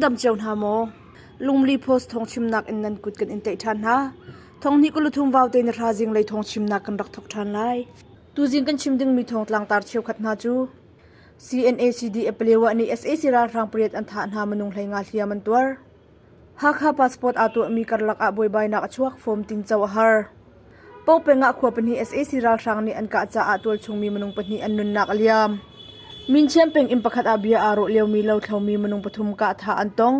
dam cio hna maw? Lungli Post thawngchimnak in nan kut kan in tlaih ṭhan hna. Thonghnih kuluthum vaute na hra zinglei thawngchimnak kan rak thawk ṭhan lai. Tuzing kan chim dingmi thawng tlangtar cheukhat hna cu CNA CDF Palewa nih sac ralhrang pariat an thah hna minung 15 hliam an tuar. Hakha passport aa tuahmi karlak ah buaibainak a chuak form tinco a har. Pawpeng ah khua pahnih sac ralhrang nih an kah caah tualchungmi minung pahnih an nunnak a liam. Minchian peng inn pakhat ah bia aa rawh liomi lothlomi minung pathum kah thah an tong.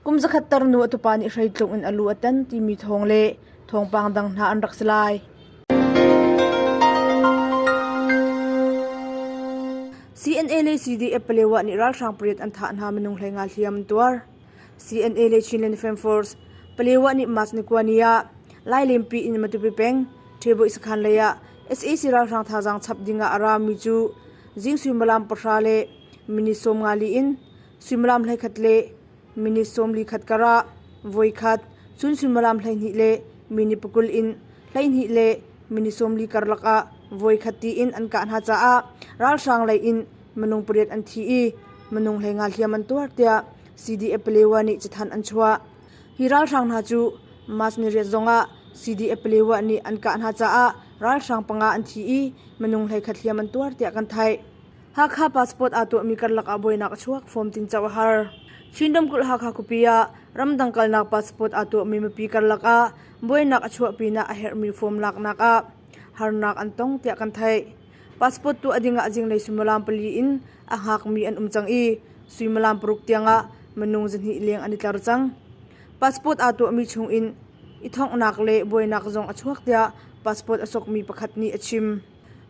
Kum zakhat tarnu a tupa nih hreitlung in a lu a tan timi thawng le thawngpang dang hna an rak si lai. CNA le CDF Palewa nih ralhrang pariat an thah hna minung 15 hliam an tuar. CNA le Chinland Defence Force Palewa nih March ni kua ni ah Lailenpi in Matupi peng Ṭheboi sakhan lei ah sac ralhrang thazaang chap ding ah a rami cu zing suimilam pahra le minute 54 in suimilam 11 le minute 41 kar ah voikhat cun suimilam 12 le minute 20 in 12 le minute 40 karlak ah voikhat tiin an kah hna caah ralhrang lei in minung pariat an thi i minung 15 hliam an tuar tiah CDF Palewa nih cathanh an chuah. Hi ralhrang hna cu March ni riat zongah CDF Palewa nih an kah hna caah ralhrang panga an thi i minung 11 hliam an tuar tiah kan theih. Hakha passport aa tuahmi karlak ah buainak a chuak form tinco a har. Chin ramkulh Hakha khuapi ah ramdang kalnak passport aa tuahmi mipi karlak ah buainak a chuah pinah a herhmi form laknak ah harnak an tong tiah kan theih. Passport tuah ding ah zinglei suimilam pali in a hngakmi an um cang i suimilam paruk tiangah minung zahnih leng an i tlar cang. Passport aa tuahmi chungin i thonghnak le buainak zong a chuak tiah passport a sokmi pakhat nih a chim.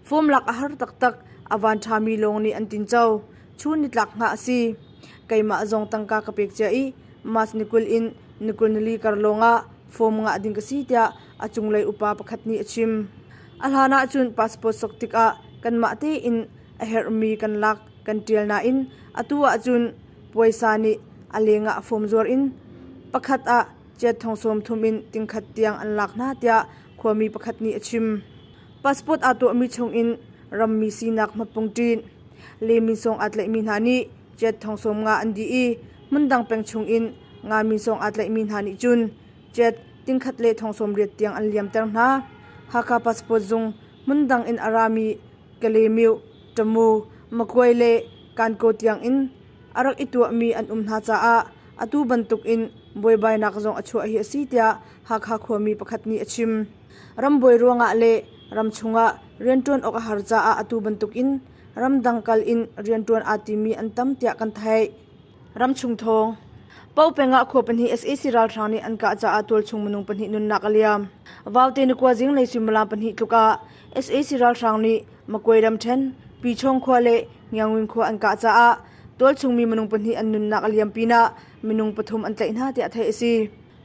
Form lak a har taktak, a van ṭhami lawng nih an tinco. Chun nitlak hngah a si. Keimah zong tangka ka pek cia i March ni 20 in ni 24 kar lawngah form ngah ding ka si tiah a cunglei upa pakhat nih a chim. A hlan ahcun passport sok tikah kanmah tein a herhmi kan lak kan ṭial nain atu ahcun puaisa nih a lengah form zuar in pakhat ah chiat thong sawm thum in tingkhat tiang an lak hna tiah khuami pakhat nih a chim. Passport aa tuahmi chungin rammi sinak hmapung ṭin le minsawng aa tlaihmi hna nih chiat thong sawm nga an dih i hmundang peng chungin nga minsawng aa tlaihmi hna nih cun Jet tingkhat le thong sawmriat tiang an liamter hna. Hakha passport zung hmundang in a rami Kalemyo, Tamu, Makuai le Kankaw tiang in a rak i tuahmi an um hna caah atu bantuk in buaibainak zong a chuah hi a si tiah Hakha khuami pakhat nih a chim. Rambuai ruangah le ramchung ah rianṭuan awk a har caah atu bantuk in ramdang kal in rianṭuan aa timi an tam tiah kan theih. Ramchung thawng. Pau peng ah khua pahnih sac ralhrang nih an kah caah tualchung minung pahnih nunnak a liam. Vaute nikua zinglei suimilam pahnih tluk ah sac ralhrang nih Makuai ramṭhen, Pichawng khua le Ngiangwin khua an kah caah tualchung mi minung pahnih an nunnak a liam pinah minung pathum an tlaih hna tiah theih a si.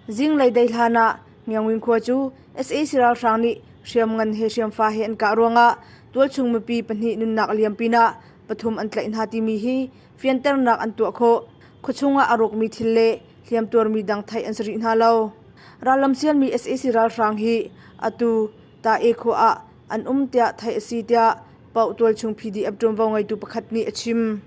Zinglei dei hlan ah Ngiangwin khua cu sac ralhrang nih hriamngan he hriamfa he an kah ruangah tualchung mipi pahnih nunnak a liam pinah pathum an tlaih hna timi hi fianternak an tuah khawh. Khuachung ah a rawkmi thil le hliamtuarmi dang theih an si rih hna lo. Rallam sialmi sac ralhrang hi atu Ta-e khua ah an um tiah theih a si tiah Paoh tualchung PDF ṭuanvo ngeitu pakhat nih a chim.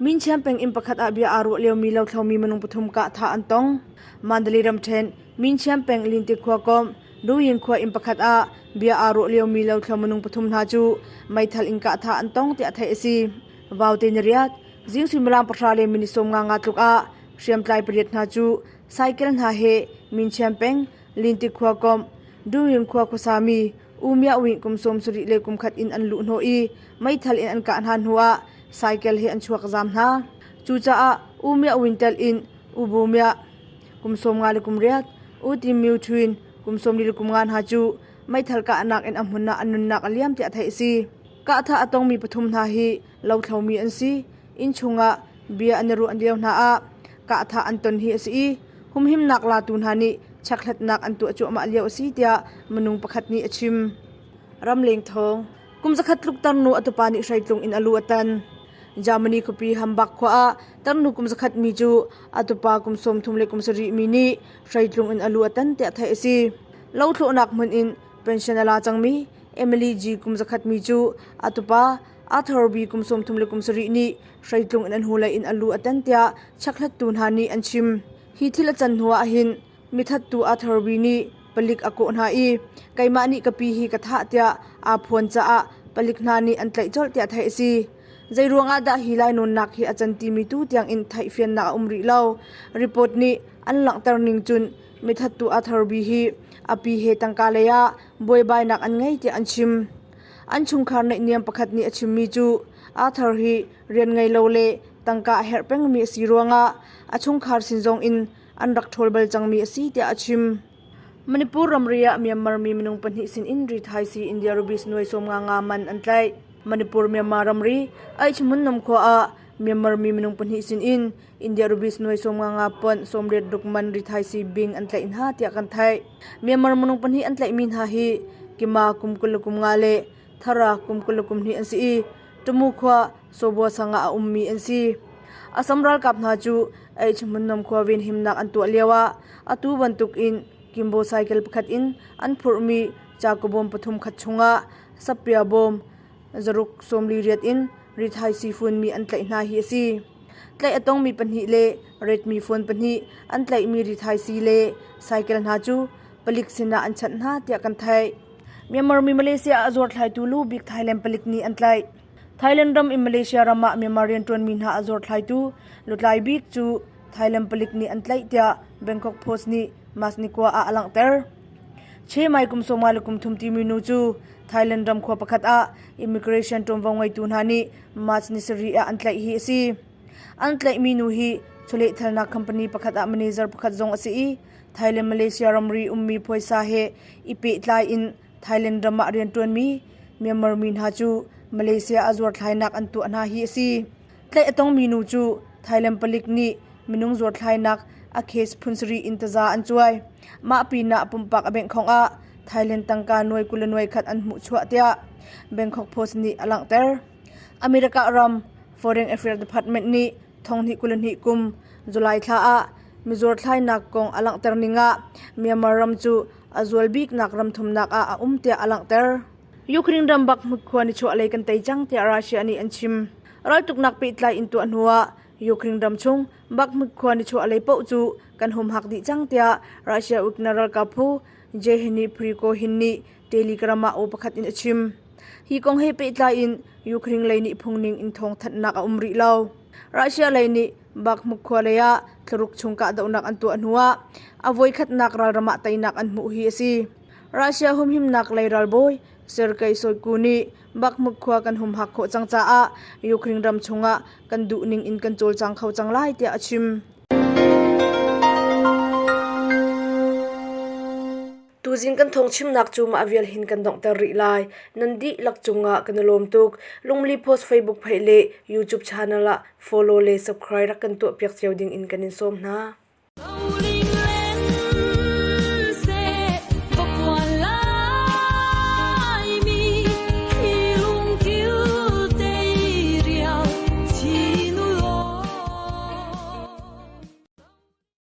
Minchiam peng inn pakhat ah bia aa ruah liomi lothlomi minung pathum kah thah an tong. Mandalay ramṭhen Minchiam peng Linte khua komh Ruyin khua inn pakhat ah bia aa ruah liomi lothlo minung pathum hna cu meithal in kah thah an tong tiah theih a si. Vaute ni riat, zing suimilam pahra le minute 55 tluk ah hriamtlai pariat hna cu cycle hna he Minchiam peng Linti khua komh Duyin khua khuasami U Mya Win kum 70 le kum khat in an luh hnawh i meithal in an kah hna hnuah cycle he an chuak zam hna. Cucaah U Mya Win tel in U Bu Mya kum 50 le kum riat, U Tin Myu Thwin kum 40 le kum nga hna cu meithal kahnak in a hmun ah an nunnak a liam tiah theih a si. Kahthah a tongmi pathum hna hi lothlomi an si. Inn chungah bia an i ruah lio hna ah kahthah an ton hi a si i humhimnak latu hna nih chekhlatnak an tuah cuahmah lio a si tiah minung pakhat nih a chim. Ramleng thawng kum zakhat tluk tarnu a tupa nih hreitlung in a lu a tan. Germany khuapi Hamburg khua ah tarnu kum zakhat mi cu a tupa kum 30 le kum sarih mi nih hreitlung in a lu a tan tiah theih a si. Lothlawhnak hmun in pension a la cangmi Emily G kum zakhat mi cu a tupa Arthur B. Kum 37 nih hreitlung in an hnulei in a lu a tan tiah chekhlattu hna nih an chim. Hi thil a can hnu ahhin mithattu Arthur B. nih palik a kawh hna i keimah nih ka pi hi ka thah tiah aa phuan caah palik hna nih an tlaih colh tiah theih a si. Zeiruang ah dah hi lainawnnak hi a can timi tu tiangin theihfiannak a um rih lo. Report nih an langhter ning cun mithattu Arthur B. hi a pi he tangka lei ah buaibainak an ngei tiah an chim. An chungkhar naihniam pakhat nih a chimmi cu Arthur hi rian ngei lo le tangka a herh pengmi a si ruangah a chungkhar sin zong in an rak ṭhawl bal cangmi a si tiah a chim. Manipur ramri ah Myanmar mi minung pahnih sinin rithaisii India rupees nuai sawm nga nga man an tlaih. Manipur Myanmar ramri Aihchmunnom khua ah Myanmar mi minung pahnih sinin India rupees nuai sawm nga nga pon sawmriat ruk man rithaisii bing an tlaih hna tiah kan theih. Myanmar minung pahnih an tlaihmi hna hi Kima kum 20 kum nga le Thara kum 20 kum hnih an si i Tamu khua Sawbua sang ah a ummi an si. Assam ralkap hna cu Aihchmunnom khua venhimnak an tuah lioah atu bantukin Kimbo cycle pakhat in an phurhmi cakabawm pathum khat chungah sappia bawm zaruk 48 in rithaisii funmi an tlaih hna hi a si. Tlaih a tongmi pahnih le Redmi phone pahnih an tlaihmi rithaisii le cycle hna cu palik sinah an chanh hna tiah kan theih. Myanmar mi Malaysia ah a zuarthlaitu lu bik Thailand palik nih an tlaih. Thailand ram in Malaysia ram ah Myanmar rianṭuanmi hna a zuarthlaitu lutlai bik cu Thailand palik nih an tlaih tiah Bangkok Post nih March ni kua ah a langhter. Che Mai kum sawma le kum thum timi nu cu Thailand ram khua pakhat ah immigration ṭuanvo ngeitu hna nih March ni sarih ah an tlaih hi a si. An tlaihmi nu hi chawlehthalnak company pakhat ah manager pakhat zong a si i Thailand Malaysia ramri ummi puaisa he i pehtlai in Thailand ram ah rianṭuanmi Myanmar mi hna cu Malaysia a zuarthlainak an tuah hna hi a si. Tlaih a tongmi nu cu Thailand palik nih minung zuarthlainak a case phun sarih in taza an cuai. Mah pinah pumpak a bengh ah Thailand tangka nuai 20 le nuai khat an hmuhchuah tiah Bangkok Post nih a langhter. America ram Foreign Affairs Department nih thonghnih 22 kum July thla ah mizuarthlainak kong a langhter ning ah Myanmar ram cu a zual biknak ram thumnak ah a um tiah a langhter. Ukraine ram Bakhmut khua nichuahlei kan tei cang tiah Russia nih an chim. Raltuknak pehtlai in tuah hnuah Ukraine ram chung Bakhmut khua nichuahlei paoh cu kan humhak dih cang tiah Russia uknak ralkap phu Yevgeny Prigozhin nih Telegram ah aw pakhat in a chim. Hi kong he pehtlai in Ukraine lei nih phungning in thawngthanhnak a um rih lo. Russia lei nih Bakhmut khua lei ah thlaruk chung kahdohnak an tuah hnuah a voikhatnak ralram ah teinak an hmuh hi a si. Russia humhimnak lei ralbawi Sergei Shoigu nih Bakhmut khua kan humhak khawh cang caah Ukraine ram chungah kan duhning in kan cawlcang kho cang lai tiah a chim. Tuzing kan thawngchimnak cu mah vial hin kan donghter rih lai. Nan dihlak cungah kan i lawm tuk. Lungmli Post Facebook page le YouTube channel ah follow le subscribe rak kan tuahpiak cio ding in kan in sawm hna.